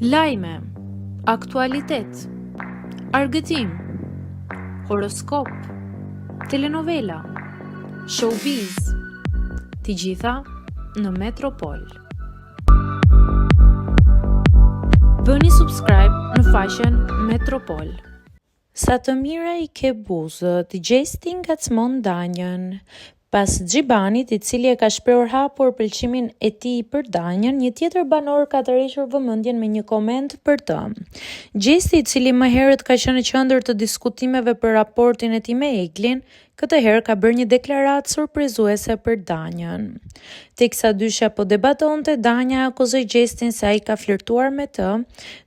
Lajme, aktualitet, argëtim, horoskop, telenovela, showbiz, të gjitha në Metropol. Bëni subscribe në faqen Metropol. Sa të mira i ke buzët, Gjesti ngacmon Danjën. Pas Xhibanit, i cili e ka shprehur hapur pëlqimin e tij për Danjën, një tjetër banor ka tërhequr vëmendjen me një koment për të. Gjesti, i cili më herët ka qenë në qendër të diskutimeve për raportin e tij me Eglin, Këtë herë ka bërë një deklaratë surprizuese për Danjën. Teksa dyshja po debatonte, Danja e akuzoi Gjestin se ai ka flirtuar me të,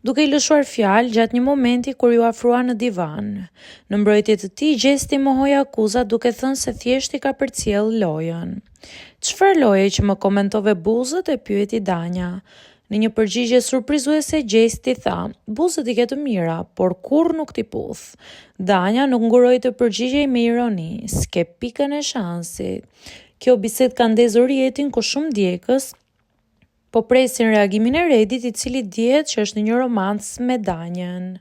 duke i lëshuar fjalë gjatë një momenti kur iu afrua në divan. Në mbrojtje të tij, Gjesti mohoi akuzat duke thënë se thjesht i ka përcjellë lojën. Çfarë loje që më komentove buzët, e pyeti Danja. Në një përgjigje surprizuese, Gjesti tha, Buzët i ke të mira, por kurrë nuk t'i puth. Danja nuk nguroi të përgjigjej me ironi, S'ke pikën e shansit. Kjo bisedë ka ndezur rrjetin ku shumë ndjekës po presin reagimin e Redit, i cili dihet që është në një romancë me Danjën.